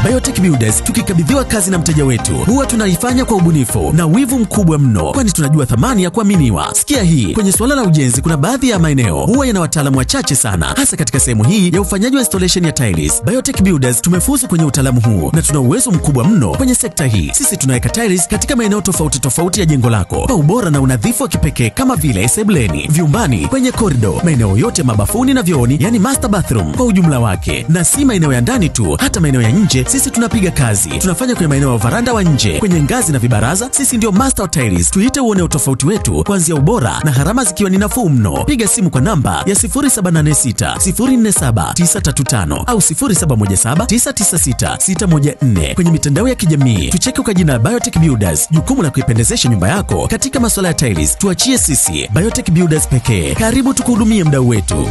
Biotech Builders tukikabidhiwa kazi na mteja wetu huwa tunaifanya kwa ubunifu na wivu mkubwa mno, kwani tunajua thamani ya kuaminiwa. Sikia hii, kwenye suala la ujenzi kuna baadhi ya maeneo huwa yana wataalamu wachache sana, hasa katika sehemu hii ya ufanyaji wa installation ya tiles. Biotech Builders tumefuzu kwenye utaalamu huu na tuna uwezo mkubwa mno kwenye sekta hii. Sisi tunaweka tiles katika maeneo tofauti tofauti ya jengo lako kwa ubora na unadhifu wa kipekee, kama vile sebuleni, vyumbani, kwenye korido, maeneo yote mabafuni na vyooni, yani master bathroom kwa ujumla wake. Na si maeneo ya ndani tu, hata maeneo ya nje sisi tunapiga kazi. Tunafanya kwenye maeneo ya varanda wa nje, kwenye ngazi na vibaraza. Sisi ndio master wa tiles. Tuite uone utofauti wetu kuanzia ubora na gharama zikiwa ni nafuu mno. Piga simu kwa namba ya 0786 047 935 au 0717 996 614. Kwenye mitandao ya kijamii tucheke kwa jina la Biotech Builders. Jukumu la kuipendezesha nyumba yako katika masuala ya tiles tuachie sisi, Biotech Builders pekee. Karibu tukuhudumie mdau wetu.